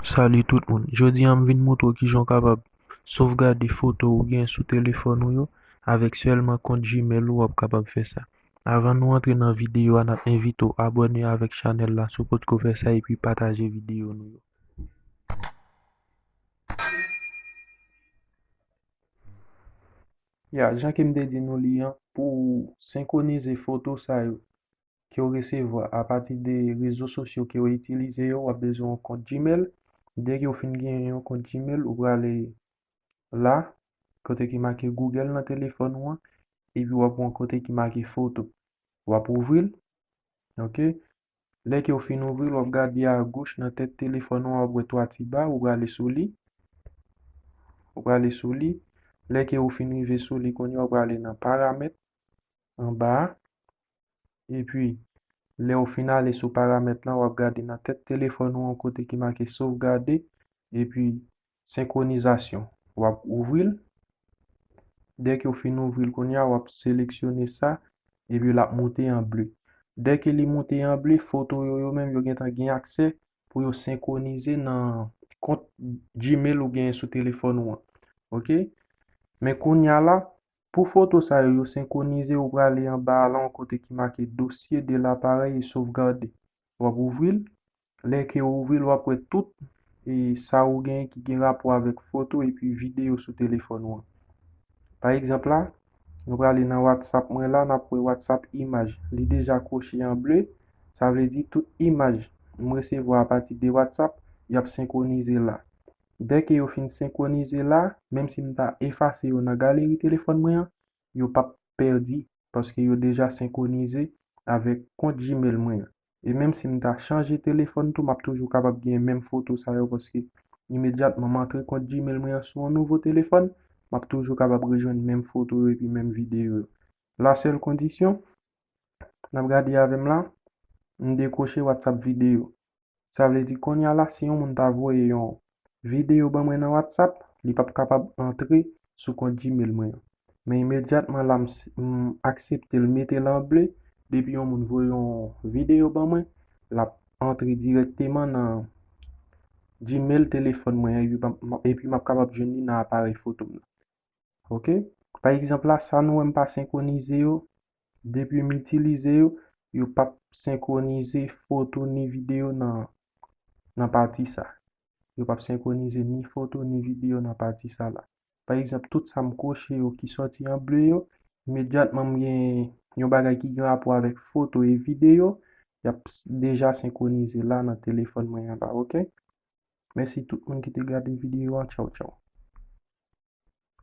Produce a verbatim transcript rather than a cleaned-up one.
Salut tout moun. Jodi a m vin montre w kijan w kapab sovgade foto ou gen sou telefòn ou yo. Avèk sèlman kont Gmail ou, w ap kapab fè sa. Avan nou antre nan videyo a, n ap envite w abòne avèk chanèl la si w potko fè sa epi pataje videyo nou yo. Ya, jan ke m te di nou li an, pou senkwonize foto sa yo ke w resevwa apati de rezo sosyo ke w itilize yo, w ap bezwen yon kont Gmail. Dèke w fin gen yon kont Gmail, ou prale la, kote ki make Google nan telefòn ou an, epi w ap wè yon kote ki make foto. W ap ouvri l, ok? Lè ke w fin ouvri l, w ap gade a goch nan tèt telefòn ou an, w ap wè twa ti ba, ou prale sou li. Ou prale sou li. Lè ke w fin rive sou li kounye a, w prale nan paramèt anba a. Epi, lè w fin ale sou paramèt lan, w ap gade nan tèt telefòn ou an kote ki make sovgade, epi senkwonizasyon. W ap ouvri l. Dèke w fin ouvri l kounye a, w ap seleksyone sa, epi l ap moute an ble. Dèke li moute an ble, foto yo, yo menm, yo gentan gen aksè pou yo senkwonize nan kont Gmail ou genyen sou telefòn ou an. Ok? Men kounye a la, pou foto sa yo, yo senkwonize, ou prale anba a la, yon kote ki make dossier de l'appareil est sauvegardé. W ap ouvri l. Lè ke w ouvri l, w ap wè tout, e, sa ou genyen ki gen rapò avèk foto epi videyo sou telefòn ou an. Pa egzanp la, nou prale nan WhatsApp mwen la, n ap wè WhatsApp imaj. Li deja kwoche an ble, sa vle di tout imaj m resevwa apati de WhatsApp, y ap senkwonize la. Dèke yo fin senkwonize la, menm si m ta efase yo nan galeri telefòn mwen an, yo p ap pèdi, paske yo deja senkwonize avèk kont Gmail mwen an. E menm si m ta chanje telefòn tou, m ap toujou kapab gen menm foto sa yo, paske imedyatman m antre kont Gmail mwen an sou yon nouvo telefòn, m ap toujou kapab rejwenn menm foto yo epi menm videyo yo. La sèl kondisyon, n ap gade avè m la, m dekwoche WhatsApp videyo. Sa vle di kounye a la, si yon moun ta voye yon videyo ban mwen nan WhatsApp, li p ap kapab antre sou kont Gmail mwen an. Men imedyatman la, m s-, m aksepte l, mete l an ble, depi yon moun voye yon videyo ban mwen, l ap antre dirèkteman nan Gmail telefòn mwen an, epi m ap, epi m ap kapab jwenn li nan aparèy foto m nan. Ok? Pa egzanp la, sa nou wè m pa senkwonize yo, depi m itilize yo, yo p ap senkwonize foto ni videyo nan, nan pati sa. Yo p ap senkwonize ni foto ni videyo nan pati sa la. Pa egzanp, tout sa m kwoche yo ki sòti an ble yo, imedyatman m gen yon bagay ki gen rapò avèk foto e videyo, y ap s-, deja senkwonize la nan telefòn mwen an la, ok? Mèsi tout moun ki te gade videyo a, tchaw, tchaw.